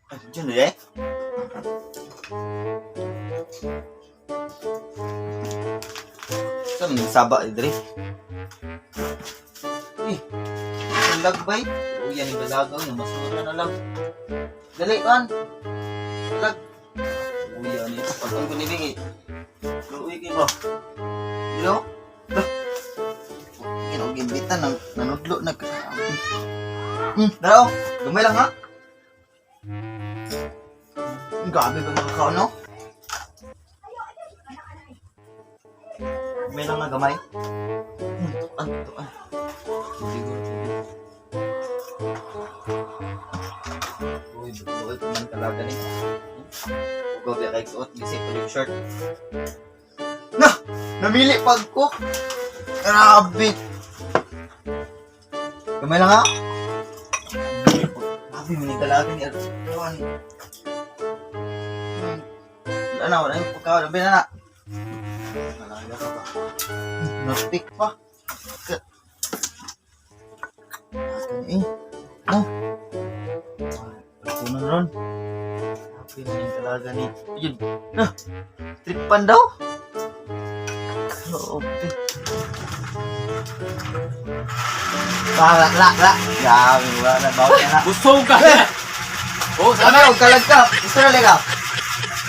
Diyan eh. Saan man saba eh, dre? Eh, ang lagbay. Uyan yung dalagaw yung masura na lang. Dali, kan. Lag. Uyan ito. Pagkang kunibing eh. Luwi kayo ba? Hello? Lah. Kinugimbitan ng nanudlo na grabe. Dara oh. Gamay lang ha. Ang Grabe ba makakaon, no? Gamay lang nga gamay. Tuan, tuan. Tubig ko, tubig. Uy, buhay ko man talaga ni. Ugaw biya kay suot, gisip ko yung shirt. Na! Namili pag ko! Grabe! Gamay lang ha. Grabe, manigalaga ni Artuan. Wala na, wala yung pagkaon. Sabi na na. Malaga ka pa. Natik pa. Eh. No. Ito na ron. Sabi na yung talaga ni. Yun. Na. Tripan daw. Grabe. Wala, wala, wala. Grabe, wala na. Bawal na. Busog ka. Oh, Ano, sana. kalag ka. Gusto na ka.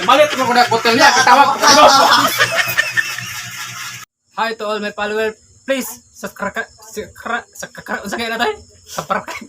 Malit mo ko na hotel niya, katawag ko ka. Hi to all my followers. Please subscribe, subscribe, subscribe, unsa kaya na tayo? Subscribe.